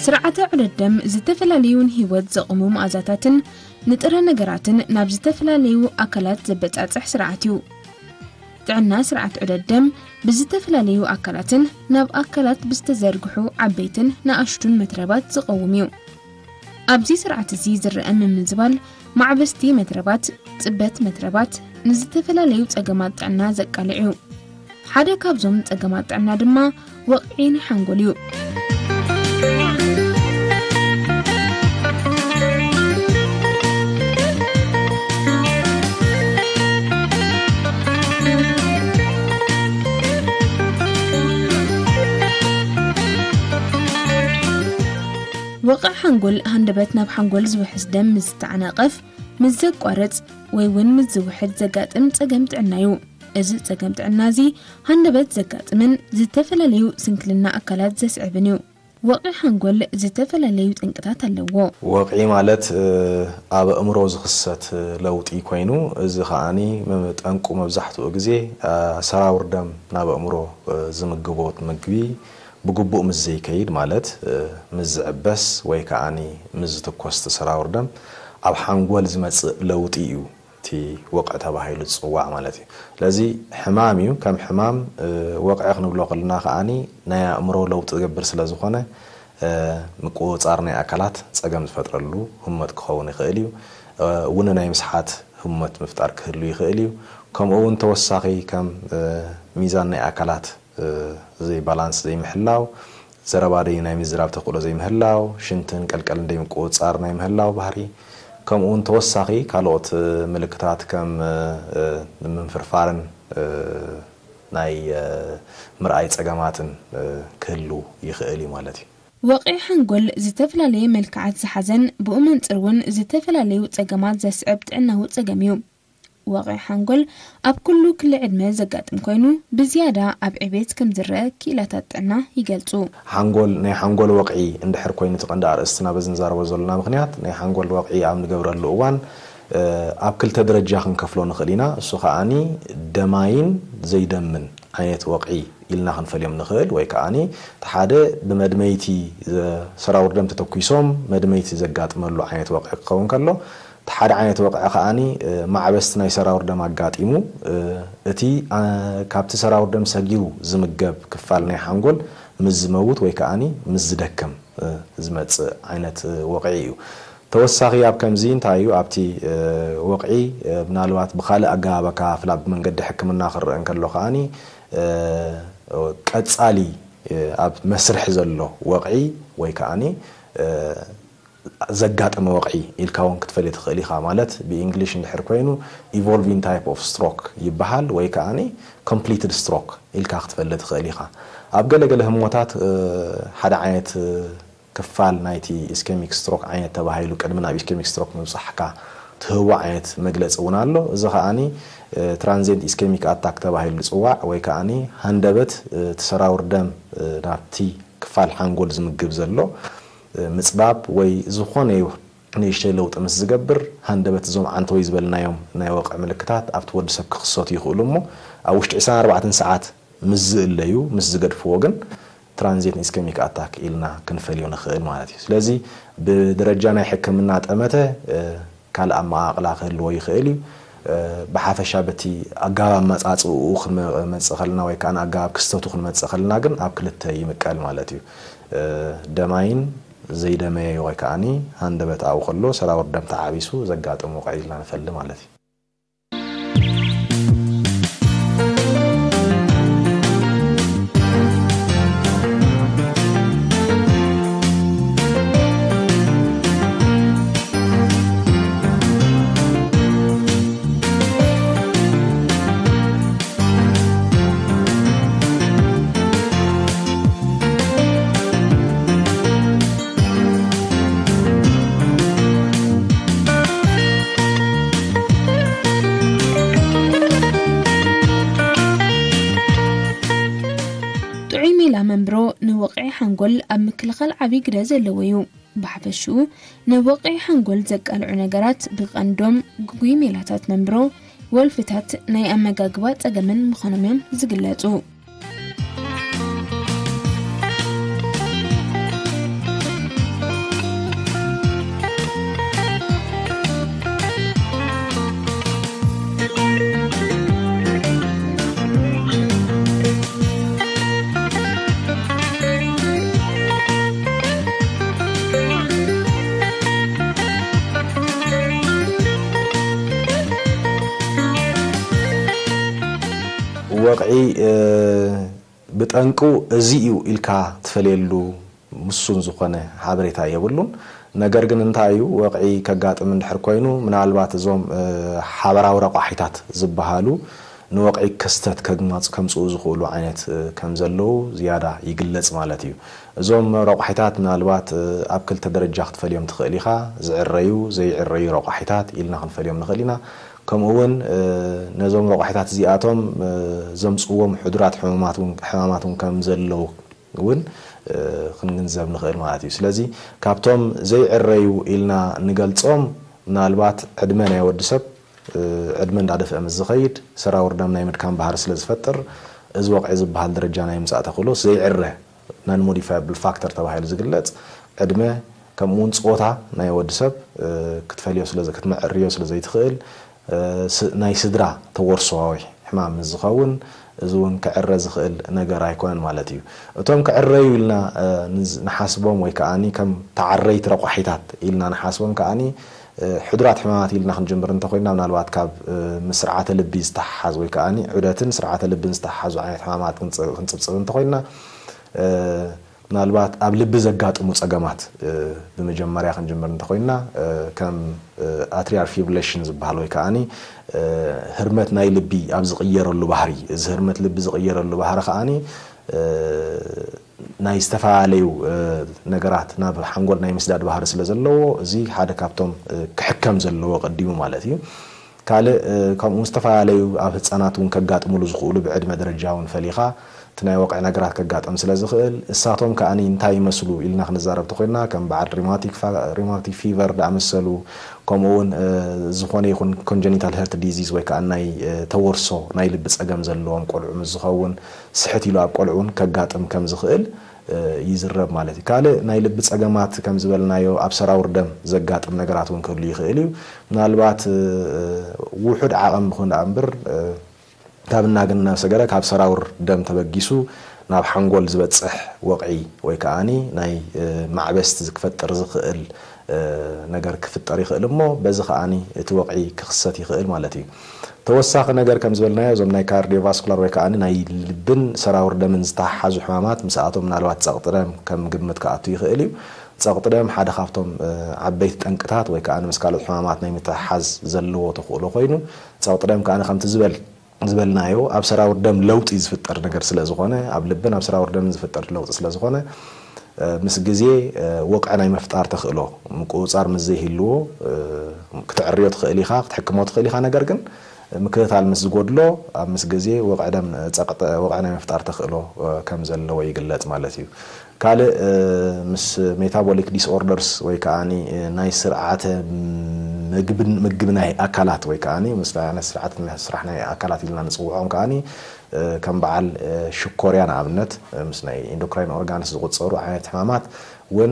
ስርዓተ ዑደት ደም ዝተፈላለዩ ንህይወት ዘቑሙ መኣዛታትን ንጥረ ነገራትን ናብ ዝተፈላለዩ ኣካላት ዘበጻጽሕ ስርዓት እዩ። ጥዕና ስርዓት ዑደት ደም ብዝተፈላለዩ ኣካላትን ናብ ኣካላት ብዝተዘርግሑ ዓበይትን ንኣሽቱን መትረባት ዝቐውም እዩ። ኣብዚ ስርዓት እዚ ዝረአ ምምዝባል ማዕበስቲ መትረባት፣ ጽበት መትረባት፣ ንዝተፈላለዩ ጸገማት ጥዕና ዘቃልዕ እዩ። ሓደ ካብዞም ጸገማት ጥዕና ድማ ወቕዒ ናይ ሓንጎል እዩ። ወቕዒ ሓንጎል፣ ሃንደበት ናብ ሓንጎል ዝውሕዝ ደም ምስ ዝተዓናቐፍ፣ ምስ ዘቋርጽ ወይ እውን ምስ ዝውሕድ ዘጋጥም ጸገም ጥዕና እዩ። እዚ ጸገም ጥዕና እዚ ሃንደበት ዘጋጥምን ዝተፈላለዩ ስንክልና ኣካላት ዘስዕብን እዩ። ወቕዒ ሓንጎል ዝተፈላለዩ ጠንቅታት ኣለዎ። ወቕዒ ማለት፣ እ፣ ኣብ ኣእምሮ ዝኽሰት ለውጢ ኮይኑ፣ እዚ ከኣኒ መ-፣ ጠንቁ መብዛሕትኡ ግዜ፣ እ፣ ሰራውር ደም ናብ ኣእምሮ፣ እ፣ ዝምግቦ ምግቢ ብግቡእ ምስ ዘይከይድ ማለት፣ እ፣ ምስ ዝዕበስ ወይ ከኣኒ ምስ ዝትኮስ እቲ ሰራውር ደም ኣብ ሓንጎል ዝመጽእ ለውጢ እዩ። እቲ ወቕዒ ተባሂሉ ዝጽዋዕ ማለት እዩ። ስለዚ ሕማም እዩ። ከም ሕማም፣ እ፣ ወቕዒ ክንብሎ ከለና ከኣኒ ናይ ኣእምሮ ለውጢ ዝገብር ስለ ዝኾነ፣ እ፣ ምቁጽጻር ናይ ኣካላት ጸገም ዝፈጥረሉ ህሞት ክኸውን ይኽእል እዩ። እ፣ እውን ናይ ምስሓት ህሞት ምፍጣር ክህሉ ይኽእል እዩ። ከምኡ እውን ተወሳኺ ከም፣ እ፣ ሚዛን ናይ ኣካላት፣ እ፣ ዘይባላንስ ዘይምሕላው፣ ዘረባ ደይ ናይ ምዝራብ ተኽእሎ ዘይምህላው፣ ሽንትን ቀልቀልን ደይ ምቁጽጻር ናይ ምህላው ባህሪ፣ ከምኡ እውን ተወሳኺ ካልኦት፣ እ፣ ምልክታት ከም፣ እ፣ እ፣ ምንፍርፋርን፣ እ፣ ናይ፣ እ፣ ምርኣይ ጸገማትን፣ እ፣ ክህሉ ይኽእል እዩ ማለት እዩ። ወቕዒ ሓንጎል ዝተፈላለየ መልክዓት ዝሓዘን ብኡ መንጽር እውን ዝተፈላለዩ ጸገማት ዘስዕብ ጥዕናዊ ጸገም እዩ። ወቕዒ ሓንጎል ኣብ ኩሉ ክሊ ዕድመ ዘጋጥም ኮይኑ፣ ብዝያዳ ኣብ ዕቤት ከም ዝረአ ክኢላታት ጥዕና ይገልጹ። ሓንጎል፣ ናይ ሓንጎል ወቕዒ እንድሕር ኮይኑ እቲ ቀንዲ ኣርእስትና በዚ ንዛረቦ ዘለና ምኽንያት፣ ናይ ሓንጎል ወቕዒ ኣብ ንገብረሉ እዋን፣ እ፣ ኣብ ክልተ ደረጃ ክንከፍሎ ንኽእል ኢና። እሱ ከኣኒ ደማይን ዘይደምን ዓይነት ወቕዒ ኢልና ክንፈልዮም ንኽእል፣ ወይ ከኣኒ እቲ ሓደ ብመድመይቲ ዘ-፣ ሰራውር ደም ተተኲሶም መድመይቲ ዘጋጥመሉ ዓይነት ወቕዒ ክኸውን ከሎ፣ እቲ ሓደ ዓይነት ወቕዒ ከኣኒ፣ እ፣ ማዕበስቲ ናይ ሰራውር ደም ኣጋጢሙ፣ እ፣ እቲ፣ እ፣ ካብቲ ሰራውር ደም ሰጊሩ ዝምገብ ክፋል ናይ ሓንጎል ምስ ዝመውት ወይ ከኣኒ ምስ ዝደክም፣ እ፣ ዝመጽእ ዓይነት፣ እ፣ ወቕዒ እዩ። ተወሳኺ ኣብ ከምዚ እንታይ እዩ፣ ኣብቲ፣ እ፣ ወቕዒ፣ እ፣ ምናልባት ብኻልእ ኣገባብ ኣከፋፍላ ብመንገዲ ሕክምና ክረአ እንከሎ ከኣኒ፣ እ፣ ቀጻሊ፣ እ፣ ኣብ መስርሕ ዘሎ ወቕዒ ወይ ከኣኒ፣ እ፣ ዘጋጠመ ወቕዒ ኢልካ እውን ክትፈልዮ ትኽእል ኢኻ። ማለት ብእንግሊሽ እንድሕር ኮይኑ evolving type of stroke ይበሃል ወይ ከኣኒ completed stroke ኢልካ ክትፈልዮ ትኽእል ኢኻ። ኣብ ገለገለ ህሞታት፣ እ፣ ሓደ ዓይነት፣ እ፣ ክፋል ናይቲ ischemic stroke ዓይነት ተባሂሉ ቅድሚ ናብ ischemic stroke ምብጻሕካ ትህቦ ዓይነት መግለጺ እውን ኣሎ። እዚ ከኣኒ፣ እ፣ transient ischemic attack ተባሂሉ ዝጽዋዕ ወይ ከኣኒ ሃንደበት፣ እ፣ እቲ ሰራውር ደም፣ እ፣ ናብቲ ክፋል ሓንጎል ዝምግብ ዘሎ፣ እ፣ ምጽባብ ወይ ዝኾነ ይኹን ንእሽተይ ለውጢ ምስ ዝገብር፣ ሃንደበት እዞም ዓንተወይ ዝበልናዮም ናይ ወቕዒ ምልክታት ኣብቲ ወዲ ሰብ ክኽሰቱ ይኽእሉ እሞ፣ ኣብ ውሽጢ ዕስራን ኣርባዕተን ሰዓት ምስ ዝእለዩ፣ ምስ ዝገድፍዎ ግን ትራንዚየንት ኢስከሚክ ኣታክ ኢልና ክንፈልዮ ንኽእል ማለት እዩ። ስለዚ ብደረጃ ናይ ሕክምና ጠመተ፣ እ፣ ካልእ ኣመቓቕላ ክህልዎ ይኽእል እዩ። እ፣ ብሓፈሻ በቲ ኣገባብ ኣመጻጽእኡ ክንመጽእ ከለና ወይ ከኣ ኣገባብ ክስተቱ ክንመጽእ ከለና ግን ኣብ ክልተ ይምቀል ማለት እዩ። እ፣ ደማይን ዘይደመየ ወይ ከኣኒ ሃንደበት ኣብኡ ከሎ ሰራውር ደም ተዓቢሱ ዘጋጥም ወቕዒ ኢልና ንፈሊ ማለት እዩ። ጥዑይ ሜላ መንብሮ ንወቕዒ ሓንጎል ኣብ ምክልኻል ዓብዪ ግደ ዘለዎ እዩ። ብሓፈሽኡ ንወቕዒ ሓንጎል ዘቃልዑ ነገራት ብቐንዶም ግጉይ ሜላታት መንብሮ፣ ወልፍታት፣ ናይ ኣመጋግባ ጸገምን ምዃኖም እዮም ዝግለጹ። ወቕዒ ብጠንቁ እዚ እዩ ኢልካ ትፈልየሉ ምሱን ዝኾነ ሓበሬታ የብሉን። ነገር ግን እንታይ እዩ፣ ወቕዒ ከጋጥም እንድሕር ኮይኑ፣ ምናልባት እዞም ሓበራዊ ረቋሒታት ዝበሃሉ ንወቕዒ ክስተት ከምፅኡ ዝኽእሉ ዓይነት ከም ዘለዉ ዝያዳ ይግለጽ ማለት እዩ። እዞም ረቋሒታት ምናልባት ኣብ ክልተ ደረጃ ክትፈልዮም ትኽእል ኢኻ። ዝዕረዩ፣ ዘይዕረዩ ረቋሒታት ኢልና ክንፈልዮም ንኽእል ኢና። ከምኡ እውን ነዞም ረቋሒታት እዚኣቶም ዘምፅዎም ሕዱራት ሕማማት እውን ከም ዘለዉ እውን ክንግንዘብ ንኽእል ማለት እዩ። ስለዚ ካብቶም ዘይዕረዩ ኢልና ንገልፆም፣ ምናልባት ዕድመ ናይ ወዲ ሰብ ዕድመ እንዳደፍአ ምስ ዝኸይድ ሰራውር ደም ናይ ምድካም ባህሪ ስለ ዝፈጥር፣ እዚ ወቕዒ ዝበሃል ደረጃ ናይ ምምፃእ ተኽእሎ ዘይዕረ፣ non modifiable factor ተባሂሉ ዝግለፅ፣ ዕድመ ከምኡ እውን ፆታ ናይ ወዲ ሰብ ክትፈልዮ ክትመዕርዮ ስለ ዘይትኽእል፣ ናይ ስድራ ተወርሶዊ ሕማም ምስ ዝኸውን፣ እዚ እውን ክዕረ ዝኽእል ነገር ኣይኮነን ማለት እዩ። እቶም ክዕረዩ ኢልና ንሓስቦም ወይ ከዓኒ ከም ተዓረይቲ ረቋሒታት ኢልና ንሓስቦም ከዓኒ ሕዱራት ሕማማት ኢልና ክንጅምር እንተኮይና፣ ምናልባት ካብ ምስ ስርዓተ ልቢ ዝተሓሓዝ ወይ ከዓኒ ዑደትን ስርዓተ ልብን ዝተሓሓዙ ዓይነት ሕማማት ክንፅብፅብ እንተኮይና፣ ምናልባት ኣብ ልቢ ዘጋጥሙ ፀገማት ብመጀመርያ ክንጅምር እንተኮይና፣ ከም atrial fibrillation ዝበሃል ወይ ከዓኒ ህርመት ናይ ልቢ ኣብ ዝቕየረሉ ባህሪ፣ እዚ ህርመት ልቢ ዝቕየረሉ ባህሪ ከዓኒ ናይ ዝተፈላለዩ ነገራት ናብ ሓንጎል ናይ ምስዳድ ባህሪ ስለ ዘለዎ፣ እዚ ሓደ ካብቶም ክሕከም ዘለዎ ቀዲሙ ማለት እዩ። ካልእ ከምኡ ዝተፈላለዩ ኣብ ህፃናት እውን ከጋጥምሉ ዝኽእሉ ብዕድመ ደረጃ እውን ፈሊኻ እቲ ናይ ወቕዒ ነገራት ከጋጥም ስለ ዝኽእል፣ እሳቶም ከዓኒ እንታይ ይመስሉ ኢልና ክንዛረብ ተኮይና፣ ከም በዓል rheumatic fever ዝኣመሰሉ፣ ከምኡ እውን ዝኾነ ይኹን congenital heart disease ወይ ከዓ ናይ ተወርሶ ናይ ልቢ ፀገም ዘለዎም ቆልዑ ምስ ዝኸውን፣ ስሕት ኢሉ ኣብ ቆልዑ እውን ከጋጥም ከም ዝኽእል ይዝረብ ማለት እዩ። ካልእ ናይ ልቢ ፀገማት ከም ዝበልናዮ ኣብ ሰራውር ደም ዘጋጥም ነገራት እውን ክህሉ ይኽእል እዩ። ምናልባት ውሑድ ዓቐን ብኹን ደኣ እምበር፣ ካብ እናገነነ ምስ ሰገረ ካብ ሰራውር ደም ተበጊሱ ናብ ሓንጎል ዝበፅሕ ወቕዒ ወይ ከዓኒ ናይ ማዕበስቲ ክፈጥር ዝኽእል ነገር ክፍጠር ይኽእል እሞ፣ በዚ ከዓኒ እቲ ወቕዒ ክኽሰት ይኽእል ማለት እዩ። ተወሳኺ ነገር ከም ዝበልናዮ፣ እዞም ናይ ካርዲዮቫስኩላር ወይ ከዓኒ ናይ ልብን ሰራውር ደምን ዝተሓሓዙ ሕማማት ምስኣቶም ምናልባት ጸቕጢ ደም ከም ግምት ክኣቱ ይኽእል እዩ። ጸቕጢ ደም ሓደ ካብቶም ዓበይቲ ጠንቅታት ወይ ከዓኒ ምስ ካልኦት ሕማማት ናይ ምትሕሓዝ ዘለዎ ተኽእሎ ኮይኑ፣ ጸቕጢ ደም ከዓኒ ከምቲ ዝበል ዝበልናዮ ኣብ ሰራውር ደም ለውጢ ዝፍጠር ነገር ስለ ዝኾነ፣ ኣብ ልብን ኣብ ሰራውር ደምን ዝፍጠር ለውጢ ስለ ዝኾነ፣ ምስ ግዜ ወቕዒ ናይ ምፍጣር ተኽእሎ ምቁጽጻር ምስ ዘይህልዎ ክትዕርዮ ትኽእል ኢኻ፣ ክትሕክሞ ትኽእል ኢኻ። ነገር ግን ምክትታል ምስ ዝጎድሎ፣ ኣብ ምስ ግዜ ወቕዒ ደም ጸቕጢ፣ ወቕዒ ናይ ምፍጣር ተኽእሎ ከም ዘለዎ ይግለጽ ማለት እዩ። ካልእ ምስ ሜታቦሊክ ዲስኦርደርስ ወይ ከዓኒ ናይ ስርዓተ ምግቢ ናይ ኣካላት ወይ ከዓኒ ምስ ዓይነት ስርዓት ስራሕ ናይ ኣካላት ኢልና ንፅውዖም ከዓኒ ከም በዓል ሽኮርያ ንኣብነት ምስ ናይ ኢንዶክራይን ኦርጋንስ ዝቁፀሩ ዓይነት ሕማማት እውን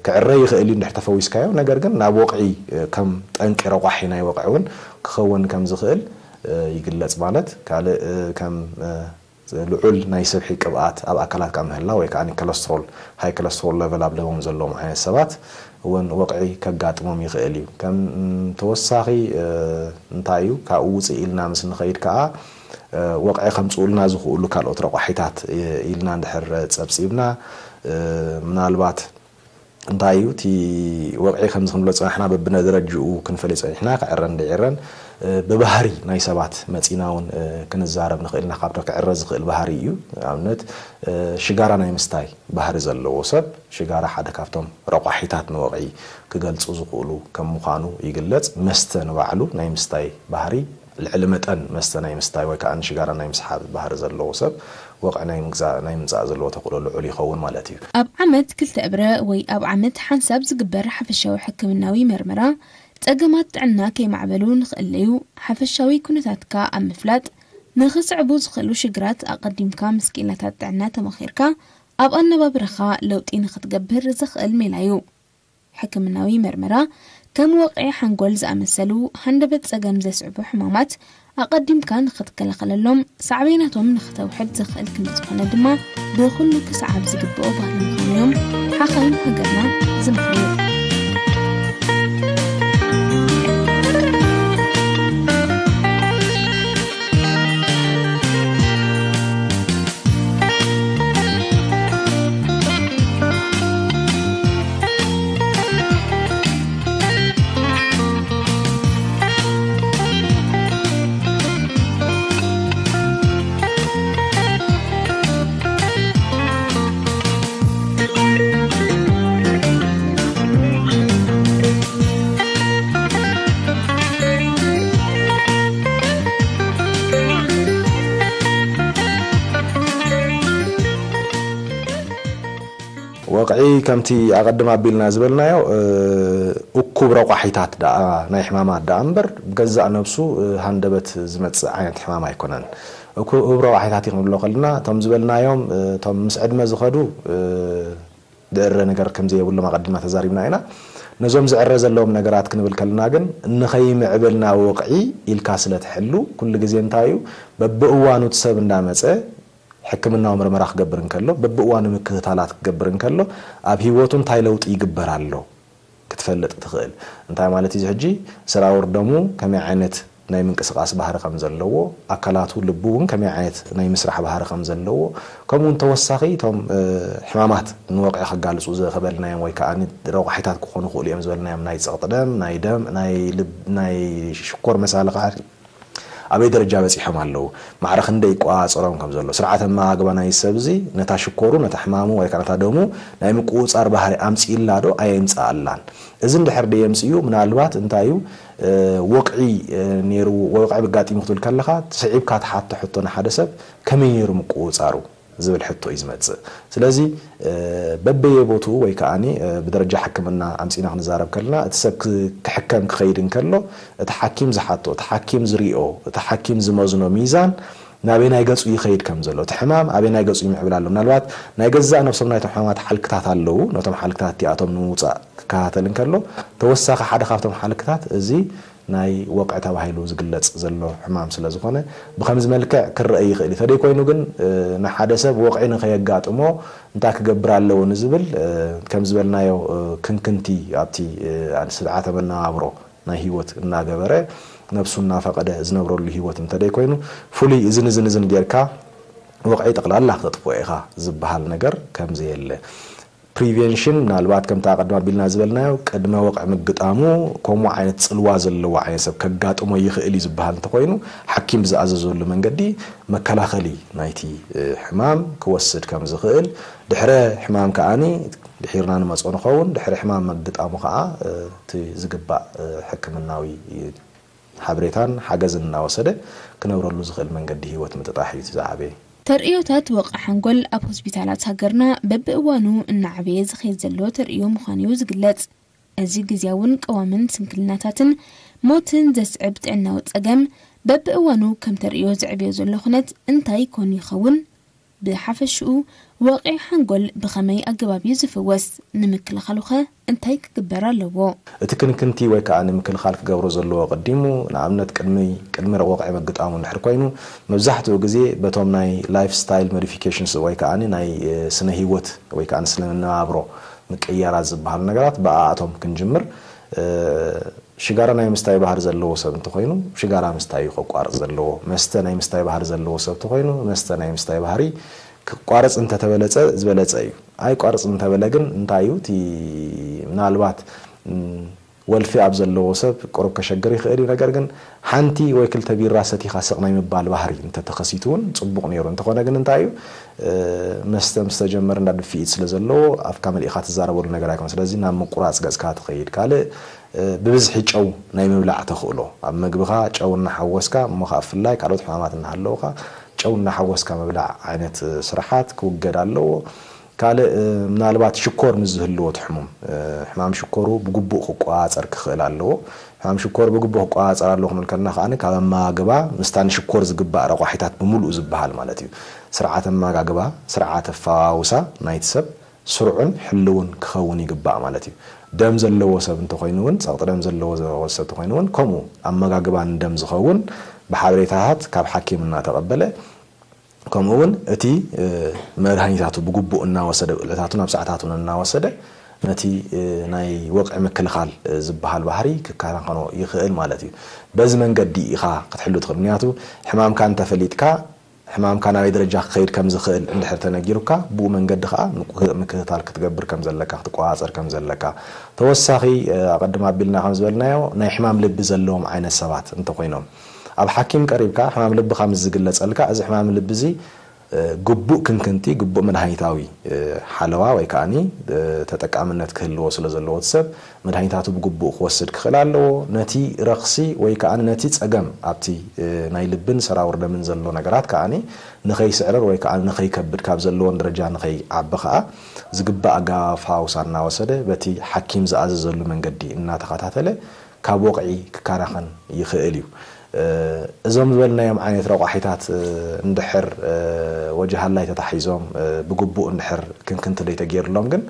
ክዕረ ይኽእል እዩ እንድሕር ተፈዊስካዮ። ነገር ግን ናብ ወቕዒ ከም ጠንቂ ረቋሒ ናይ ወቕዒ እውን ክኸውን ከም ዝኽእል ይግለጽ። ማለት ካልእ ከም ልዑል ናይ ስብሒ ቅብኣት ኣብ ኣካላትካ ምህላ ወይ ከዓ ኮለስትሮል፣ ሃይ ኮለስትሮል ለቨል ኣብ ደሞም ዘለዎም ዓይነት ሰባት እውን ወቕዒ ከጋጥሞም ይኽእል እዩ። ከም ተወሳኺ እንታይ እዩ ካብኡ ውፅእ ኢልና ምስ ንኸይድ ከዓ ወቕዒ ከምፅኡልና ዝኽእሉ ካልኦት ረቋሒታት ኢልና እንድሕር ፀብፂብና ምናልባት እንታይ እዩ እቲ ወቕዒ ከምዚ ክንብሎ ፀናሕና በብነደረጅኡ ክንፈልዮ ፀኒሕና ክዕረን ደይዕረን ብባህሪ ናይ ሰባት መፂና እውን ክንዛረብ ንኽእል ኢና። ካብቶ ክዕረ ዝኽእል ባህሪ እዩ። ኣብነት ሽጋራ ናይ ምስታይ ባህሪ ዘለዎ ሰብ ሽጋራ ሓደ ካብቶም ረቋሒታት ንወቕዒ ክገልፁ ዝኽእሉ ከም ምዃኑ ይግለፅ። መስተ ንባዕሉ ናይ ምስታይ ባህሪ ልዕሊ መጠን መስተ ናይ ምስታይ ወይ ከዓ ንሽጋራ ናይ ምስሓብ ባህሪ ዘለዎ ሰብ ወቕዒ ናይ ምምፃእ ዘለዎ ተኽእሎ ልዑል ይኸውን ማለት እዩ። ኣብ ዓመት ክልተ እብረ ወይ ኣብ ዓመት ሓንሳብ ዝግበር ሓፈሻዊ ሕክምናዊ መርመራ ጸገማት ጥዕና ከይማዕበሉ ንኽእለዩ ሓፈሻዊ ኩነታትካ ኣብ ምፍላጥ ንኽስዕቡ ዝኽእሉ ሽግራት ኣቐዲምካ ምስ ክኢላታት ጥዕና ተማኺርካ ኣብ ኣነባብራኻ ለውጢ ንኽትገብር ዘኽእል ሜላ እዩ። ሕክምናዊ መርመራ ከም ወቕዒ ሓንጎል ዝኣመሰሉ ሃንደበት ጸገም ዘስዕቡ ሕማማት ኣቐዲምካ ንኽትከላኸለሎም ሳዕቤናቶም ንኽተውሕድ ዘኽእል ክንዲ ዝኾነ ድማ ብኹሉ ክሰዓብ ዝግብኦ ባህሊ ምዃኑ እዮም ሓኻይም ሃገርና ዝምኽሩ። ወቕዒ ከምቲ ኣቐድም ኣቢልና ዝበልናዮ እኩብ ረቋሒታት ደኣ ናይ ሕማማት ደኣ እምበር ብገዛእ ነብሱ ሃንደበት ዝመጽእ ዓይነት ሕማም ኣይኮነን። እኩብ ረቋሒታት እዩ ክንብሎ ከለና እቶም ዝበልናዮም እቶም ምስ ዕድመ ዝኸዱ ዝዕረ ነገር ከም ዘየብሎም ኣቐዲምና ተዛሪብና ኢና። ነዞም ዝዕረ ዘለዎም ነገራት ክንብል ከለና ግን ንኸይምዕብል ናብ ወቕዒ ኢልካ ስለ ትሕሉ ኩሉ ግዜ እንታይ እዩ በብእዋኑ እቲ ሰብ እንዳመጸ ሕክምናዊ ምርመራ ክገብር እንከሎ በብእዋኑ ምክትታላት ክገብር እንከሎ ኣብ ህይወቱ እንታይ ለውጢ ይግበር ኣሎ ክትፈልጥ ትኽእል። እንታይ ማለት እዩ ሕጂ ስራውር ደሙ ከመይ ዓይነት ናይ ምንቅስቃስ ባህሪ ከም ዘለዎ ኣካላቱ ልቡ እውን ከመይ ዓይነት ናይ ምስራሕ ባህሪ ከም ዘለዎ ከምኡ እውን ተወሳኺ እቶም ሕማማት ንወቕዒ ከጋልፁ ዝኸበልናዮም ወይ ከዓ ረቋሒታት ክኾኑ ክእሉ እዮም ዝበልናዮም ናይ ፀቕጢ ደም ናይ ደም ናይ ሽኮር መሳሊ ከዓ ኣበይ ደረጃ በፂሖም ኣለዉ ማዕረ ክንደይ ይቆፃፀሮም ከም ዘሎ ስርዓተ ኣመጋግባ ናይ ሰብ እዚ ነታ ሽኮሩ ነታ ሕማሙ ወይ ከዓ ነታ ደሙ ናይ ምቁፅፃር ባህሪ ኣምፅእላ ዶ ኣየምፅኣላን እዚ እንድሕር ደየምፅኡ ምናልባት እንታይ እዩ ወቕዒ ነይሩ ወቕዒ ብጋጢሙ ክትብል ከለኻ ስዒብካ ትሓቶ ሕቶ ንሓደ ሰብ ከመይ ነይሩ ምቁፅፃሩ ዝብል ሕቶ እዩ ዝመፅእ ስለዚ በበየ ቦትኡ ወይ ከዓ ብደረጃ ሕክምና ኣምፂና ክንዛረብ ከለና እቲ ሰብ ክሕከም ክኸይድ እንከሎ እቲ ሓኪም ዝሓቶ እቲ ሓኪም ዝሪኦ እቲ ሓኪም ዝመዝኖ ሚዛን ናበይ ናይ ገፁ ይኸይድ ከም ዘሎ እቲ ሕማም ኣበይ ናይ ገፁ ይምዕብል ኣሎ ምናልባት ናይ ገዛእ ነብሶም ናይቶም ሕማማት ሓልክታት ኣለዉ ነቶም ሓልክታት እቲኣቶም ንምውፃእ ክከታተል እንከሎ ተወሳኺ ሓደ ካብቶም ሓልክታት እዚ ናይ ወቕዒ ተባሂሉ ዝግለፅ ዘሎ ሕማም ስለ ዝኾነ ብኸምዚ መልክዕ ክረአ ይኽእል እዩ ተደይ ኮይኑ ግን ንሓደ ሰብ ወቕዒ ንኸየጋጥሞ እንታይ ክገብር ኣለዎ ንዝብል ከም ዝበልናዮ ክንክንቲ ኣብቲ ስርዓተ መነባብሮ ናይ ህይወት እናገበረ ነብሱ እናፈቐደ ዝነብረሉ ህይወት እንተደይ ኮይኑ ፍሉይ እዝን እዝን እዝን ጌርካ ወቕዒ ጠቕላላ ክተጥፍኦ ኢኻ ዝበሃል ነገር ከምዘየለ ፕሪቨንሽን ምናልባት ከምቲ ኣቐድም ኣቢልና ዝበልናዮ ቅድመ ወቕዒ ምግጣሙ ከምኡ ዓይነት ፅልዋ ዘለዎ ዓይነት ሰብ ከጋጥሞ ይኽእል እዩ ዝበሃል እንተኮይኑ ሓኪም ብዝኣዘዘሉ መንገዲ መከላኸሊ ናይቲ ሕማም ክወስድ ከም ዝኽእል ድሕረ ሕማም ከዓኒ ድሒርና ንመፅኦ ንኸውን ድሕሪ ሕማም ምግጣሙ ከዓ እቲ ዝግባእ ሕክምናዊ ሓበሬታን ሓገዝን እናወሰደ ክነብረሉ ዝኽእል መንገዲ ህይወት ምጥጣሕ እዩ እቲ ዝዓበየ። ተርእዮታት ወቕዒ ሓንጎል ኣብ ሆስፒታላት ሃገርና በብእዋኑ እናዓበየ ዝኸይድ ዘሎ ተርእዮ ምዃኑ'ዩ ዝግለጽ። እዚ ግዝያውን ቀዋምን ስንክልናታትን ሞትን ዘስዕብ ጥዕናዊ ጸገም በብእዋኑ ከም ተርእዮ ዝዕብዮ ዘሎ ኩነት እንታይ ኮን ይኸውን? ብሓፈሽኡ፣ ወቕዒ ሓንጎል ብኸመይ ኣገባብ እዩ ዝፍወስ? ንምክልኻሉኸ እንታይ ክግበር ኣለዎ? እቲ ክንክንቲ ወይ ከኣ ንምክልኻል ክገብሮ ዘለዎ ኣቐዲሙ፣ ንኣብነት ቅድሚ ቅድሚ ወቕዒ ምግጣሙ እንድሕር ኮይኑ፣ መብዛሕትኡ ግዜ በቶም ናይ ላይፍ ስታይል ሞዲፊኬሽንስ ወይ ከኣ ናይ ስነ ህይወት ወይ ከኣ ስነ መነባብሮ ምቅይያራት ዝበሃሉ ነገራት ብኣኣቶም ክንጅምር ሽጋራ ናይ ምስታይ ባህሪ ዘለዎ ሰብ እንተኾይኑ ሽጋራ ምስታይ እዩ ከቋርፅ ዘለዎ። መስተ ናይ ምስታይ ባህሪ ዘለዎ ሰብ እንተኾይኑ መስተ ናይ ምስታይ ባህሪ ክቋርፅ እንተተበለፀ ዝበለፀ እዩ። ኣይቋርፅ እንተበለ ግን እንታይ እዩ እቲ ምናልባት ወልፊ ኣብ ዘለዎ ሰብ ቁሩብ ከሸግር ይኽእል እዩ። ነገር ግን ሓንቲ ወይ ክልተ ቢራ ሰቲኻ ስቕ ናይ ምባል ባህሪ እንተተኸሲቱ እውን ፅቡቕ ነይሩ። እንተኾነ ግን እንታይ እዩ መስተ ምስ ተጀመረ እንዳ ድፍኢት ስለ ዘለዎ ኣፍካ መሊእኻ ትዛረበሉ ነገር ኣይኮነ። ስለዚ ናብ ምቁራፅ ገፅካ ትኸይድ። ካልእ ብብዝሒ ጨው ናይ ምብላዕ ተኽእሎ ኣብ መግብኻ ጨው እናሓወስካ እሞ ከዓ ብፍላይ ካልኦት ሕማማት እናሃለውካ ጨው እናሓወስካ ምብላዕ ዓይነት ስራሓት ክውገድ ኣለዎ። ካልእ ምናልባት ሽኮር ምስ ዝህልዎ እቲ ሕሙም ሕማም ሽኮሩ ብግቡእ ክቆፃፀር ክኽእል ኣለዎ። ሕማም ሽኮር ብግቡእ ክቆፃፀር ኣለዎ ክንብል ከለና ከዓ ካብ ኣመጋግባ ምስታ ንሽኮር ዝግባእ ረቋሒታት ብምሉኡ ዝበሃል ማለት እዩ። ስርዓት ኣመጋግባ፣ ስርዓት ኣፈዋውሳ ናይቲ ሰብ ስሩዕን ሕልውን ክኸውን ይግባእ ማለት እዩ። ደም ዘለዎ ሰብ እንተኾይኑ እውን፣ ጸቕጢ ደም ዘለዎ ሰብ እንተኾይኑ እውን ከምኡ ኣመጋግባን ደም ዝኸውን ብሓበሬታታት ካብ ሓኪም እናተቐበለ ከምኡ እውን እቲ መድሃኒታቱ ብግቡእ እናወሰደ ብልዕታቱ ናብ ሰዓታቱን እናወሰደ ነቲ ናይ ወቕዒ ምክልኻል ዝበሃል ባህሪ ክከናኸኖ ይኽእል ማለት እዩ። በዚ መንገዲ ኢኻ ክትሕሉ ትኽእል። ምክንያቱ ሕማምካ እንተፈሊጥካ ሕማምካ ናበይ ደረጃ ክኸይድ ከም ዝኽእል እንድሕር ተነጊሩካ፣ ብኡ መንገዲ ከኣ ምክትታል ክትገብር ከም ዘለካ፣ ክትቆጻጸር ከም ዘለካ። ተወሳኺ ኣቐድም ኣቢልና ከም ዝበልናዮ፣ ናይ ሕማም ልቢ ዘለዎም ዓይነት ሰባት እንተኾይኖም፣ ኣብ ሓኪም ቀሪብካ ሕማም ልብኻ ምስ ዝግለጸልካ፣ እዚ ሕማም ልቢ እዚ ግቡእ ክንክንቲ፣ ግቡእ መድሃኒታዊ ሓለዋ ወይ ከዓኒ ተጠቃምነት ክህልዎ ስለ ዘለዎ፣ እቲ ሰብ መድሃኒታቱ ብግቡእ ክወስድ ክኽእል ኣለዎ። ነቲ ረኽሲ ወይ ከዓኒ ነቲ ጸገም ኣብቲ ናይ ልብን ሰራውር ደምን ዘሎ ነገራት ከዓኒ ንኸይስዕርር ወይ ከዓኒ ንኸይከብድ፣ ካብ ዘለዎን ደረጃ ንኸይዓቢ ከኣ ዝግባእ ኣገባብ ፈውሳ እናወሰደ በቲ ሓኪም ዝኣዘዘሉ መንገዲ እናተኸታተለ ካብ ወቕዒ ክከናኸን ይኽእል እዩ። እዞም ዝበልናዮም ዓይነት ረቋሒታት እንድሕር ወጀሃላይ ተታሒዞም ብግቡእ እንድሕር ክንክንቲ ዘይተገይርሎም ግን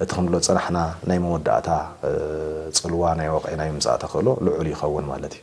እቲ ክንብሎ ዝጸናሕና ናይ መወዳእታ ጽልዋ ናይ ወቕዒ ናይ ምምጻእ ተኽእሎ ልዑል ይኸውን ማለት እዩ።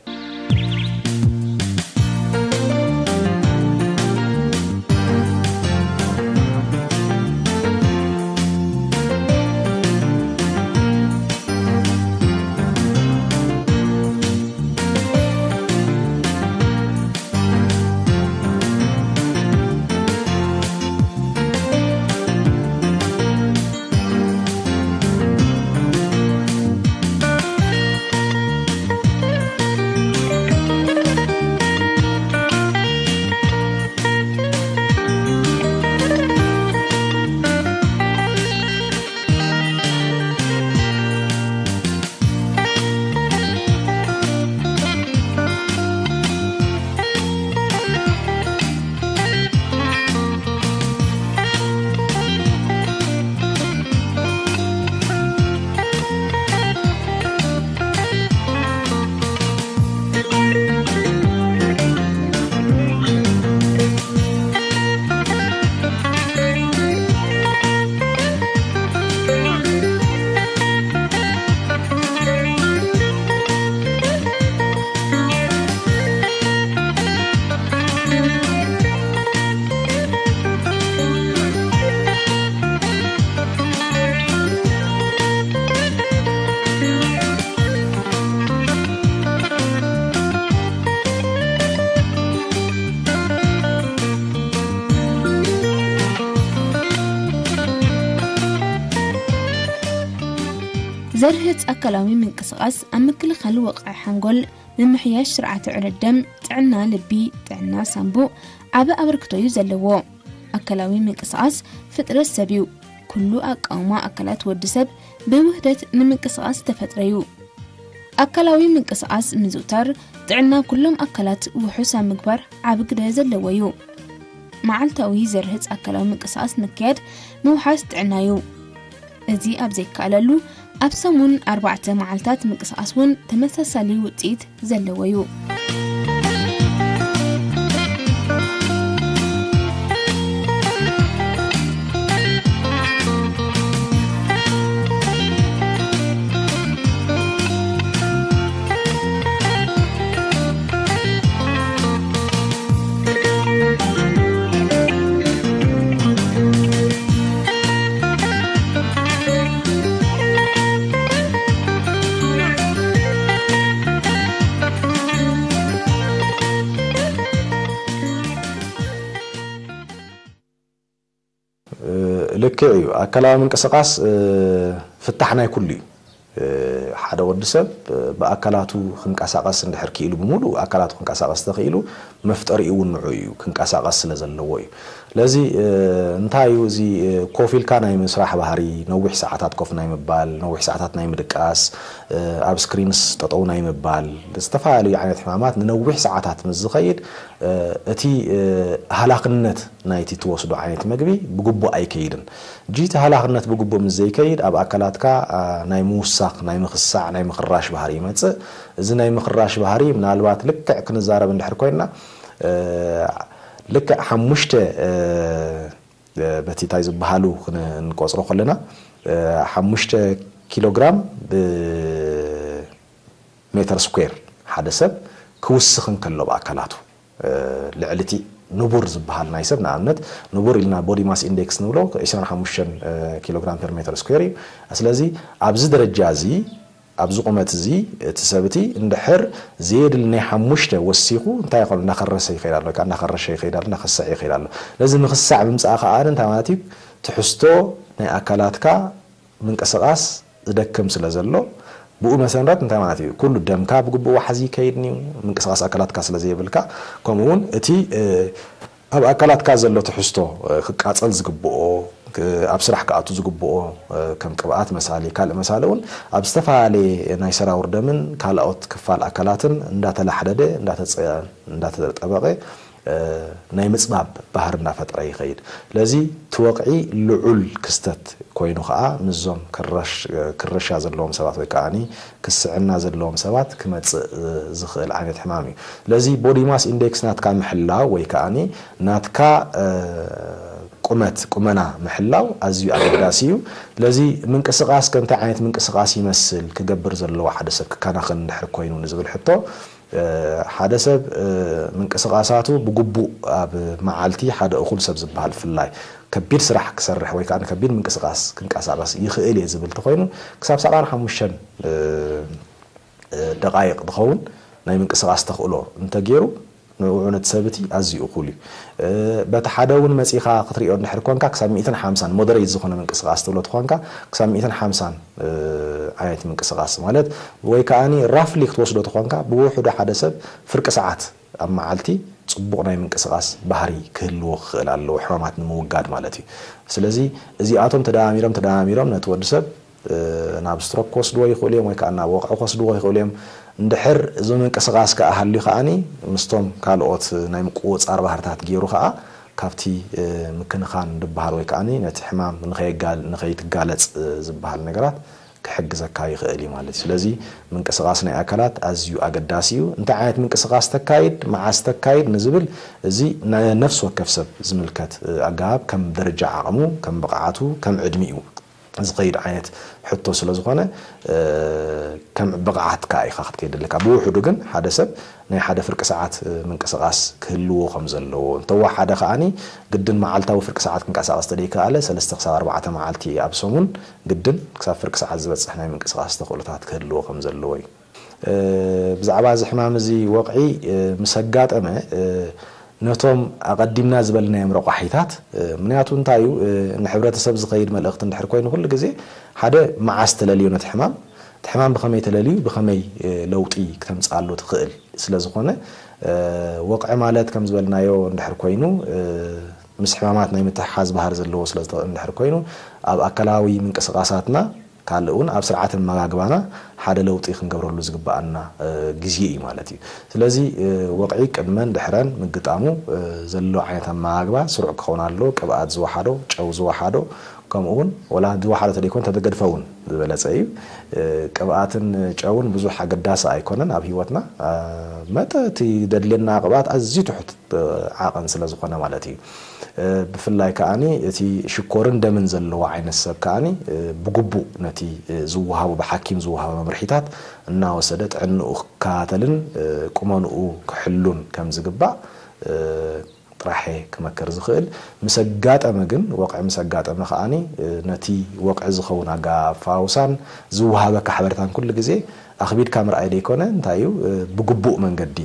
ዘርህጽ ኣካላዊ ምንቅስቓስ ኣብ ምክልኻል ወቕዒ ሓንጎል፣ ምምሕያሽ ስርዓተ ዕደት ደም፣ ጥዕና ልቢ፣ ጥዕና ሳንቡእ ዓቢ ኣበርክቶ እዩ ዘለዎ። ኣካላዊ ምንቅስቓስ ፍጥረት ሰብ እዩ። ኩሉ ኣቃውማ ኣካላት ወዲ ሰብ ብውህደት ንምንቅስቓስ ዝተፈጥረ እዩ። ኣካላዊ ምንቅስቓስ ምዝውታር ጥዕና ኩሎም ኣካላት ውሑስ ኣብ ምግባር ዓቢ ግደ ዘለዎ እዩ። መዓልታዊ ዘርህጽ ኣካላዊ ምንቅስቓስ ምክያድ ምውሓስ ጥዕና እዩ። እዚ ኣብ ዘይከኣለሉ፣ ኣብ ሰሙን ኣርባዕተ መዓልታት ምንቅስቓስ እውን ተመሳሳሊ ውጽኢት ዘለዎ እዩ። ልክዕ እዩ። ኣካላዊ ምንቅስቓስ ፍታሕ ናይ ኩሉ እዩ። ሓደ ወዲ ሰብ ብኣካላቱ ክንቀሳቐስ እንድሕር ክኢሉ፣ ብምሉእ ኣካላቱ ክንቀሳቐስ ተኽኢሉ፣ መፍጠሪኡ እውን ንዑ እዩ፣ ክንቀሳቐስ ስለ ዘለዎ እዩ። ስለዚ እንታይ እዩ እዚ ኮፍ ኢልካ ናይ ምስራሕ ባህሪ፣ ነዊሕ ሰዓታት ኮፍ ናይ ምባል፣ ነዊሕ ሰዓታት ናይ ምድቃስ፣ ኣብ ስክሪንስ ጠጠው ናይ ምባል፣ ዝተፈላለዩ ዓይነት ሕማማት ንነዊሕ ሰዓታት ምስ ዝኸይድ እቲ ሃላኽነት ናይቲ ትወስዶ ዓይነት መግቢ ብግቡእ ኣይከይድን። ጂ እቲ ሃላኽነት ብግቡእ ምስ ዘይከይድ ኣብ ኣካላትካ ናይ ምውሳኽ፣ ናይ ምኽሳዕ፣ ናይ ምኽራሽ ባህሪ ይመጽእ። እዚ ናይ ምኽራሽ ባህሪ ምናልባት ልክዕ ክንዛረብ እንድሕር ኮይንና ልክዕ ሓሙሽተ በቲ እንታይ ዝበሃሉ ክንቆጽሮ ከለና ሓሙሽተ ኪሎግራም ብሜተር ስኩዌር ሓደ ሰብ ክውስኽ እንከሎ ብኣካላቱ ልዕሊ እቲ ንቡር ዝበሃል ናይ ሰብ፣ ንኣብነት ንቡር ኢልና ቦዲ ማስ ኢንዴክስ ንብሎ ዕስራን ሓሙሽተን ኪሎግራም ፐር ሜተር ስኩዌር እዩ። ስለዚ ኣብዚ ደረጃ እዚ፣ ኣብዚ ቁመት እዚ እቲ ሰብ እቲ እንድሕር ዘየድሊ ናይ ሓሙሽተ ወሲኹ እንታይ ይኸውን? እናኸረሰ ይኸይድ ኣሎ፣ ወይ ከዓ እናኸረሸ ይኸይድ ኣሎ፣ እናኸሰዐ ይኸይድ ኣሎ። ነዚ ምኽሳዕ ምምፃእ ከዓ እንታይ ማለት እዩ? ትሕዝቶ ናይ ኣካላትካ ምንቅስቓስ ዝደክም ስለ ዘሎ፣ ብኡ መሰረት እንታይ ማለት እዩ? ኩሉ ደምካ ብግቡእ ዋሕዚ ይከይድን እዩ፣ ምንቅስቓስ ኣካላትካ ስለ ዘየብልካ፣ ከምኡ እውን እቲ ኣብ ኣካላትካ ዘሎ ትሕዝቶ ክቃጸል ዝግብኦ፣ ኣብ ስራሕ ክኣቱ ዝግብኦ፣ ከም ቅብኣት መሳሊ ካልእ መሳሊ እውን ኣብ ዝተፈላለየ ናይ ሰራውር ደምን ካልኦት ክፋል ኣካላትን እንዳተላሕደደ እንዳተጠበቐ ናይ ምጽባብ ባህሪ እንዳፈጠረ ይኸይድ። ስለዚ እቲ ወቕዒ ልዑል ክስተት ኮይኑ ከዓ ምስዞም ክረሻ ዘለዎም ሰባት ወይ ከዓ ክስዕና ዘለዎም ሰባት ክመጽእ ዝኽእል ዓይነት ሕማም እዩ። ስለዚ ቦዲ ማስ ኢንዴክስ ናትካ ምሕላው ወይ ከዓ ናትካ ቁመት ቁመና ምሕላው ኣዝዩ ኣገዳሲ እዩ። ስለዚ ምንቅስቃስ ከ እንታይ ዓይነት ምንቅስቃስ ይመስል ክገብር ዘለዎ ሓደ ሰብ ክከናኸን እንድሕር ኮይኑ ንዝብል ሕቶ ሓደ ሰብ ምንቅስቃሳቱ ብግቡእ ኣብ መዓልቲ ሓደ እኹል ሰብ ዝበሃል ብፍላይ ከቢድ ስራሕ ክሰርሕ ወይ ከዓ ከቢድ ምንቅስቃስ ክንቀሳቀስ ይኽእል እየ ዝብል ተኮይኑ ክሳብ ሰብዓን ሓሙሽተን ደቃይቅ ዝኸውን ናይ ምንቅስቃስ ተኽእሎ እንተገይሩ ንውዑ ነቲ ሰብ እቲ ኣዝዩ እኹል እዩ። በቲ ሓደ እውን መፂኻ ክትሪኦ እንድሕር ኮንካ ክሳብ ሚእትን ሓምሳን ሞደሬት ዝኾነ ምንቅስቃስ ትብሎ ትኾንካ ክሳብ ሚእትን ሓምሳን ዓይነት ምንቅስቃስ ማለት ወይ ከዓኒ ራፍሊ ክትወስዶ ተኾንካ ብውሕዱ ሓደ ሰብ ፍርቂ ሰዓት ኣብ መዓልቲ ፅቡቕ ናይ ምንቅስቃስ ባህሪ ክህልዎ ክኽእል ኣለዎ ሕማማት ንምውጋድ ማለት እዩ። ስለዚ እዚኣቶም ተደማሚሮም ተደማሚሮም ነቲ ወዲ ሰብ ናብ ስትሮክ ክወስድዎ ይኽእሉ እዮም ወይ ከዓ ናብ ወቕዒ ክወስድዎ ይኽእሉ እዮም። እንድሕር እዚ ምንቅስቃስ ከዓ ሃልዩ ከዓኒ ምስቶም ካልኦት ናይ ምቁፅፃር ባህርታት ገይሩ ከዓ ካብቲ ምክንኻን ዝበሃል ወይ ከዓ ነቲ ሕማም ንኸይትጋለፅ ዝበሃል ነገራት ክሕግዘካ ይኽእል እዩ ማለት እዩ። ስለዚ ምንቅስቃስ ናይ ኣካላት ኣዝዩ ኣገዳሲ እዩ። እንታይ ዓይነት ምንቅስቃስ ተካይድ፣ መዓስ ተካይድ ንዝብል እዚ ነፍሲ ወከፍ ሰብ ዝምልከት ኣገባብ ከም ደረጃ ዓቕሙ፣ ከም ብቕዓቱ፣ ከም ዕድሚኡ ዝኸይድ ዓይነት ሕቶ ስለ ዝኾነ ከም ብቕዓትካ ኢኻ ክትከይድ ኣለካ። ብውሕዱ ግን ሓደ ሰብ ናይ ሓደ ፍርቂ ሰዓት ምንቅስቃስ ክህልዎ ከም ዘለዎ እንተወሓደ ከዓኒ ግድን መዓልታዊ ፍርቂ ሰዓት ክንቀሳቀስ ተደይከኣለ ሰለስተ ክሳብ ኣርባዕተ መዓልቲ ኣብ ሰሙን ግድን ክሳብ ፍርቂ ሰዓት ዝበፅሕ ናይ ምንቅስቃስ ተኽእሎታት ክህልዎ ከም ዘለዎ እዩ። ብዛዕባ እዚ ሕማም እዚ ወቕዒ ምስ ኣጋጠመ ነቶም ኣቐዲምና ዝበልናዮም ረቋሒታት ምክንያቱ እንታይ እዩ ንሕብረተሰብ ዝኸይድ መልእኽቲ እንድሕር ኮይኑ ኩሉ ግዜ ሓደ መዓስ ተለልዮ ነቲ ሕማም እቲ ሕማም ብኸመይ ተለልዩ ብኸመይ ለውጢ ክተምፅኣሉ ትኽእል ስለ ዝኾነ ወቕዒ ማለት ከም ዝበልናዮ እንድሕር ኮይኑ ምስ ሕማማት ናይ ምትሕሓዝ ባህሪ ዘለዎ ስለ እንድሕር ኮይኑ ኣብ ኣካላዊ ምንቅስቃሳትና ካልእ እውን ኣብ ስርዓተ ኣመጋግባና ሓደ ለውጢ ክንገብረሉ ዝግበኣና ግዜ እዩ ማለት እዩ። ስለዚ ወቕዒ ቅድመን ድሕረን ምግጣሙ ዘሎ ዓይነት ኣመጋግባ ስሩዕ ክኸውን ኣለዎ። ቅብኣት ዝወሓዶ፣ ጨው ዝወሓዶ፣ ከምኡ እውን ወላ ዝወሓዶ ተደይኮን ተተገድፈ እውን ዝበለፀ እዩ። ቅብኣትን ጨውን ብዙሕ ኣገዳሲ ኣይኮነን ኣብ ህይወትና። መጠ እቲ ደድልየና ቅብኣት ኣዝዩ ትሑት ዓቐን ስለ ዝኾነ ማለት እዩ። ብፍላይ ከዓኒ እቲ ሽኮርን ደምን ዘለዎ ዓይነት ሰብ ከዓኒ ብግቡእ ነቲ ዝወሃቦ ብሓኪም ዝወሃቦ መምርሒታት እናወሰደ ጥዕንኡ ክከታተልን ቁመንኡ ክሕሉን ከም ዝግባእ ጥራሐ ክመክር ዝኽእል ምስ ኣጋጠመ ግን ወቕዒ ምስ ኣጋጠመ ከዓኒ ነቲ ወቕዒ ዝኸውን ኣገባብ ኣፈዋውሳን ዝወሃበካ ሓበሬታን ኩሉ ግዜ ኣኽቢድካ ምርኣይ ደይኮነ እንታይ እዩ ብግቡእ መንገዲ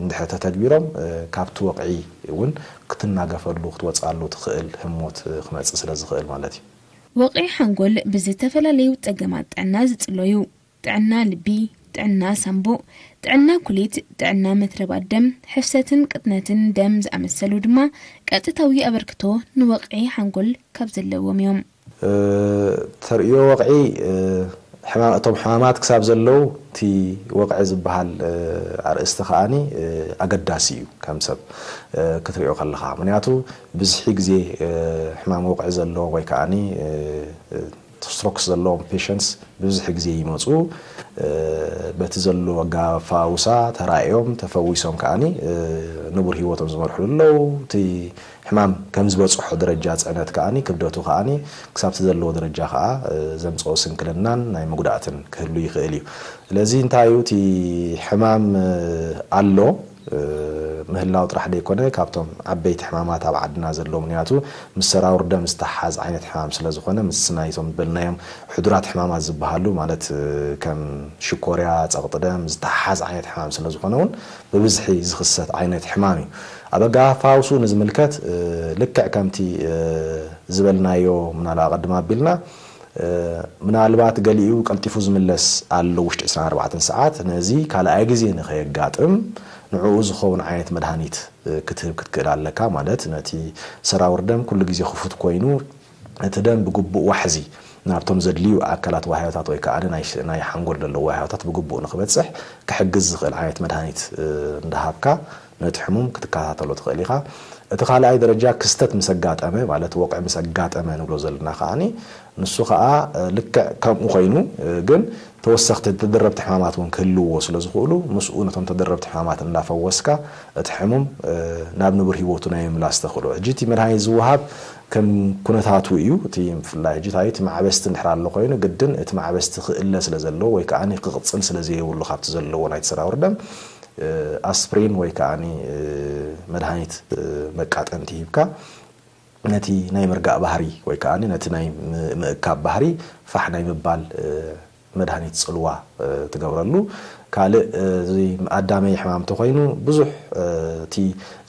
እንድሕር ተተግቢሮም ካብቲ ወቕዒ እውን ክትናገፈሉ ክትወፅኣሉ ትኽእል ህሞት ክመፅእ ስለ ዝኽእል ማለት እዩ። ወቕዒ ሓንጎል ብዝተፈላለዩ ፀገማት ጥዕና ዝፅሎ እዩ። ጥዕና ልቢ፣ ጥዕና ሳንቡእ፣ ጥዕና ኩሊት፣ ጥዕና መትረባት ደም፣ ሕፍሰትን ቅጥነትን ደም ዝኣመሰሉ ድማ ቀጥታዊ ኣበርክቶ ንወቕዒ ሓንጎል ካብ ዘለዎም እዮም። ተርእዮ ወቕዒ ሕማም እቶም ሕማማት ክሳብ ዘለዉ እቲ ወቕዒ ዝበሃል ኣርእስቲ ከዓኒ ኣገዳሲ እዩ። ከም ሰብ ክትሪኦ ከለኻ ምክንያቱ ብዝሒ ግዜ ሕማም ወቕዒ ዘለዎም ወይ ከዓኒ ስትሮክስ ዘለዎም ፔሸንትስ ብብዝሒ ግዜ ይመፁ። በቲ ዘሎ ኣገባብ ኣፈዋውሳ ተራእዮም ተፈዊሶም ከዓኒ ንቡር ህይወቶም ዝመርሕሉ ኣለዉ። እቲ ሕማም ከም ዝበፅሖ ደረጃ ፅዕነት ከዓኒ ክብደቱ ከዓኒ ክሳብቲ ዘለዎ ደረጃ ከዓ ዘምፅኦ ስንክልናን ናይ መጉዳእትን ክህሉ ይኽእል እዩ። ስለዚ እንታይ እዩ እቲ ሕማም ኣሎ ምህላው ጥራሕ ደይኮነ ካብቶም ዓበይቲ ሕማማት ኣብ ዓድና ዘለዉ ምክንያቱ ምስ ሰራውር ደም ዝተሓሓዝ ዓይነት ሕማም ስለ ዝኾነ ምስ ናይቶም ዝበልናዮም ሕዱራት ሕማማት ዝበሃሉ ማለት ከም ሽኮርያ፣ ፀቕጢ ደም ዝተሓሓዝ ዓይነት ሕማም ስለ ዝኾነ እውን ብብዝሒ ዝኽሰት ዓይነት ሕማም እዩ። ኣብ ኣገባብ ኣፈዋውስኡ ንዝምልከት ልክዕ ከምቲ ዝበልናዮ ምናልባት ኣቐድም ኣቢልና ምናልባት ገሊኡ ቀልጢፉ ዝምለስ ኣሎ ውሽጢ ዕስራን ኣርባዕተን ሰዓት ነዚ ካልኣይ ግዜ ንኸየጋጥም ንዕኡ ዝኸውን ዓይነት መድሃኒት ክትህብ ክትክእል ኣለካ። ማለት ነቲ ሰራውር ደም ኩሉ ግዜ ክፉት ኮይኑ እቲ ደም ብግቡእ ዋሕዚ ናብቶም ዘድልዩ ኣካላት ዋህዮታት ወይ ከዓ ናይ ሓንጎል ዘለዎ ዋህዮታት ብግቡእ ንክበፅሕ ክሕግዝ ዝኽእል ዓይነት መድሃኒት እንዳሃብካ ነቲ ሕሙም ክትከታተሎ ትኽእል ኢኻ። እቲ ካልኣይ ደረጃ ክስተት ምስ ኣጋጠመ ማለት ወቕዒ ምስ ኣጋጠመ ንብሎ ዘለና ከዓኒ ንሱ ከዓ ልክዕ ከምኡ ኮይኑ ግን ተወሰኽቲ ተደረብቲ ሕማማት እውን ክህልውዎ ስለ ዝኽእሉ ምስኡ ነቶም ተደረብቲ ሕማማት እንዳፈወስካ እቲ ሕሙም ናብ ንቡር ህይወቱ ናይ ምምላስ ተኽእሎ። ሕጂ እቲ መድሃኒት ዝወሃብ ከም ኩነታቱ እዩ። እቲ ብፍላይ ሕጂ እንታይ እቲ ማዕበስቲ እንድሕር ኣሎ ኮይኑ ግድን እቲ ማዕበስቲ ክእለ ስለ ዘለዎ ወይ ከዓ ክቕፅል ስለ ዘይብሉ ካብቲ ዘለዎ ናይ ተሰራውር ደም ኣስፕሪን ወይ ከዓ መድሃኒት መቃጠንቲ ሂብካ ነቲ ናይ ምርጋእ ባህሪ ወይ ከዓ ነቲ ናይ ምእካብ ባህሪ ፋሕ ናይ ምባል መድሃኒት ፅልዋ ትገብረሉ። ካልእ እዚ ኣዳመይ ሕማም ተኮይኑ ብዙሕ እቲ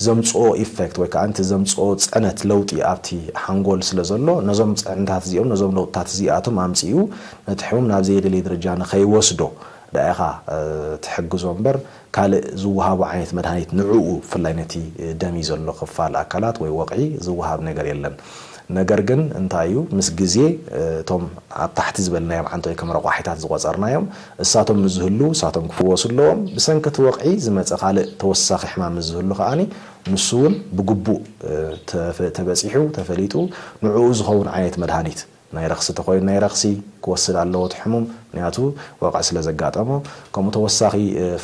ዘምፅኦ ኢፌክት ወይ ከዓ እቲ ዘምፅኦ ፅዕነት ለውጢ ኣብቲ ሓንጎል ስለ ዘሎ ነዞም ፅዕንታት እዚኦም ነዞም ለውጥታት እዚኣቶም ኣምፅኡ ነቲ ሕሙም ናብ ዘየደለየ ደረጃ ንኸይወስዶ ደኣ ኢኻ ትሕግዞ እምበር ካልእ ዝወሃቡ ዓይነት መድሃኒት ንዕኡ ብፍላይ ነቲ ደም እዩ ዘሎ ክፋል ኣካላት ወይ ወቕዒ ዝወሃብ ነገር የለን። ነገር ግን እንታይ እዩ ምስ ግዜ እቶም ኣብ ታሕቲ ዝበልናዮም ዓንቶ ወይ ከም ረቋሒታት ዝቆፀርናዮም እሳቶም ምስ ዝህሉ እሳቶም ክፍወሱ ኣለዎም። ብሰንኪ እቲ ወቕዒ ዝመፀ ካልእ ተወሳኺ ሕማም ምስ ዝህሉ ከዓኒ ንሱ እውን ብግቡእ ተበፂሑ ተፈሊጡ ንዕኡ ዝኸውን ዓይነት መድሃኒት ናይ ረኽሲ ተኮይኑ ናይ ረኽሲ ክወስድ ኣለዎ እቲ ሕሙም ምክንያቱ ወቕዒ ስለ ዘጋጠሞ። ከምኡ ተወሳኺ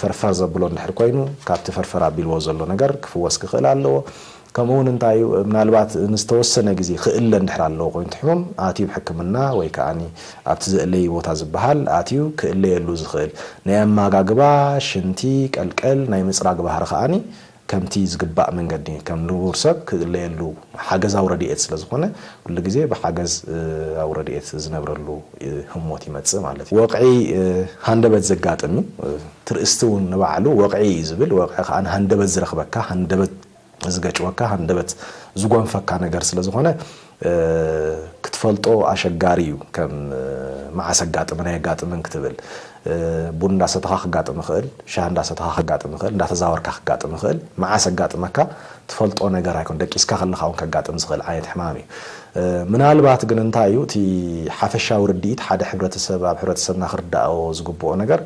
ፈርፈር ዘብሎ እንድሕር ኮይኑ ካብቲ ፈርፈር ኣቢልዎ ዘሎ ነገር ክፍወስ ክኽእል ኣለዎ። ከምኡ እውን እንታይ እዩ ምናልባት ንዝተወሰነ ግዜ ክእለ እንድሕር ኣለዎ ኮይኑ እቲ ሕሙም ኣትዩ ሕክምና ወይ ከዓ ኣብቲ ዘእለይ ቦታ ዝበሃል ኣትዩ ክእለየሉ ዝኽእል ናይ ኣመጋግባ ሽንቲ ቀልቀል ናይ ምፅራግ ባህሪ ከዓኒ ከምቲ ዝግባእ መንገዲ ከም ንቡር ሰብ ክእለየሉ ሓገዛዊ ረድኤት ስለ ዝኾነ ኩሉ ግዜ ብሓገዛዊ ረድኤት ዝነብረሉ ህሞት ይመጽእ ማለት እዩ። ወቕዒ ሃንደበት ዘጋጥም እዩ። ትርእስቲ እውን ንባዕሉ ወቕዒ እዩ ዝብል ወቕዒ ከዓ ሃንደበት ዝረኽበካ ሃንደበት ዝገጭወካ ሃንደበት ዝጎንፈካ ነገር ስለ ዝኾነ ክትፈልጦ ኣሸጋሪ እዩ። ከም መዓስ ኣጋጥምን ኣየጋጥምን ክትብል ቡን እንዳሰተኻ ክጋጥም ይኽእል፣ ሻሂ እንዳሰተኻ ክጋጥም ይኽእል፣ እንዳተዛወርካ ክጋጥም ይኽእል። መዓስ ኣጋጥመካ ትፈልጦ ነገር ኣይኮን። ደቂስካ ከለኻ እውን ከጋጥም ዝኽእል ዓይነት ሕማም እዩ። ምናልባት ግን እንታይ እዩ እቲ ሓፈሻዊ ርድኢት ሓደ ሕብረተሰብ ኣብ ሕብረተሰብና ክርዳኦ ዝግብኦ ነገር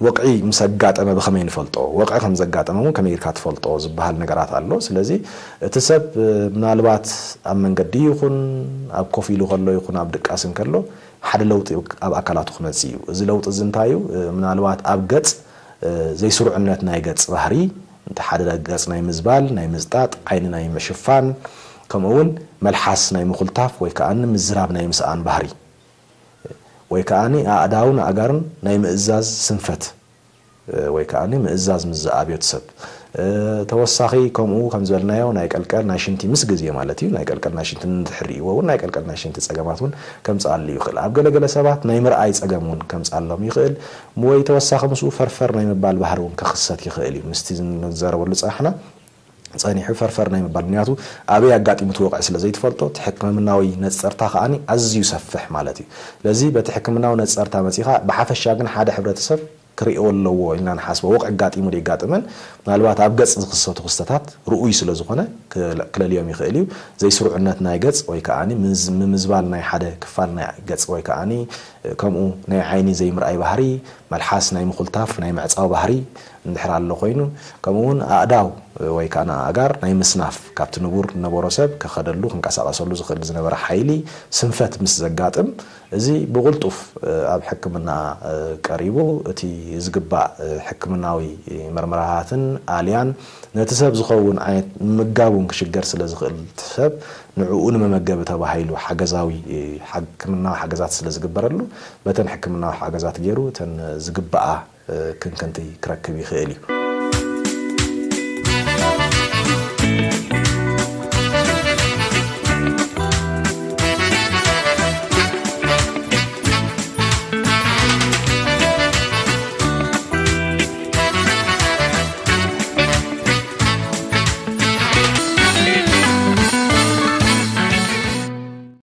ወቕዒ ምስ ኣጋጠመ ብኸመይ ንፈልጦ፣ ወቕዒ ከም ዘጋጠመ እውን ከመይ ኢልካ ትፈልጦ ዝበሃል ነገራት ኣሎ። ስለዚ እቲ ሰብ ምናልባት ኣብ መንገዲ ይኹን ኣብ ኮፍ ኢሉ ከሎ ይኹን ኣብ ድቃስ እንከሎ ሓደ ለውጢ ኣብ ኣካላቱ ክመጽእ እዩ። እዚ ለውጢ እዚ እንታይ እዩ? ምናልባት ኣብ ገጽ ዘይስሩዕነት ናይ ገጽ ባህሪ፣ እቲ ሓደ ገጽ ናይ ምዝባል፣ ናይ ምዝጣጥ፣ ዓይኒ ናይ ምሽፋን፣ ከምኡ እውን መልሓስ ናይ ምኹልታፍ ወይ ከዓ ምዝራብ ናይ ምስኣን ባህሪ ወይ ከዓ ኣእዳውን ኣእጋርን ናይ ምእዛዝ ስንፈት ወይ ከዓ ምእዛዝ ምስ ዝኣብዮ እቲ ሰብ ተወሳኺ ከምኡ ከም ዝበልናዮ ናይ ቀልቀል ናይ ሽንቲ ምስ ግዜ ማለት እዩ ናይ ቀልቀል ናይ ሽንቲ እንድሕር ርእይዎ እውን ናይ ቀልቀል ናይ ሽንቲ ፀገማት እውን ከምፅኣሉ ይኽእል። ኣብ ገለገለ ሰባት ናይ ምርኣይ ፀገም እውን ከምፅኣሎም ይኽእል። ወይ ተወሳኺ ምስኡ ፈርፈር ናይ ምባል ባህሪ እውን ክኽሰት ይኽእል እዩ። ምስቲ ንዘረበሉ ፀናሕና ፀኒሑ ፈርፈር ናይ ምባል ምክንያቱ ኣበይ ኣጋጢሙ እቲ ወቕዒ ስለ ዘይትፈልጦ እቲ ሕክምናዊ ነፀርታ ከዓኒ ኣዝዩ ሰፍሕ ማለት እዩ። ስለዚ በቲ ሕክምናዊ ነፀርታ መፂኻ ብሓፈሻ ግን ሓደ ሕብረተሰብ ክርእዮ ኣለዎ ኢልና ንሓስቦ ወቕዒ ኣጋጢሙ ዶ ይጋጥምን ምናልባት ኣብ ገፅ ዝኽሰቱ ክስተታት ርኡይ ስለ ዝኾነ ክለልዮም ይኽእል እዩ። ዘይስሩዕነት ናይ ገፅ ወይ ከዓ ምምዝባል ናይ ሓደ ክፋል ናይ ገፅ ወይ ከዓ ከምኡ ናይ ዓይኒ ዘይምርኣይ ባህሪ፣ መልሓስ ናይ ምኹልታፍ ናይ ምዕፃው ባህሪ እንድሕር ኣሎ ኮይኑ ከምኡ እውን ኣእዳው ወይ ከዓ ኣእጋር ናይ ምስናፍ ካብቲ ንቡር ነበሮ ሰብ ከኸደሉ ክንቀሳቐሰሉ ዝኽእል ዝነበረ ሓይሊ ስንፈት ምስ ዘጋጥም እዚ ብቕልጡፍ ኣብ ሕክምና ቀሪቡ እቲ ዝግባእ ሕክምናዊ መርመራታትን ኣልያን ነቲ ሰብ ዝኸውን ዓይነት ምምጋብ እውን ክሽገር ስለ ዝኽእል እቲ ሰብ ንዕኡ ንመመገቢ ተባሂሉ ሓገዛዊ ሕክምናዊ ሓገዛት ስለ ዝግበረሉ በተን ሕክምናዊ ሓገዛት ገይሩ እተን ዝግበኣ ክንክንቲ ክረክብ ይኽእል እዩ።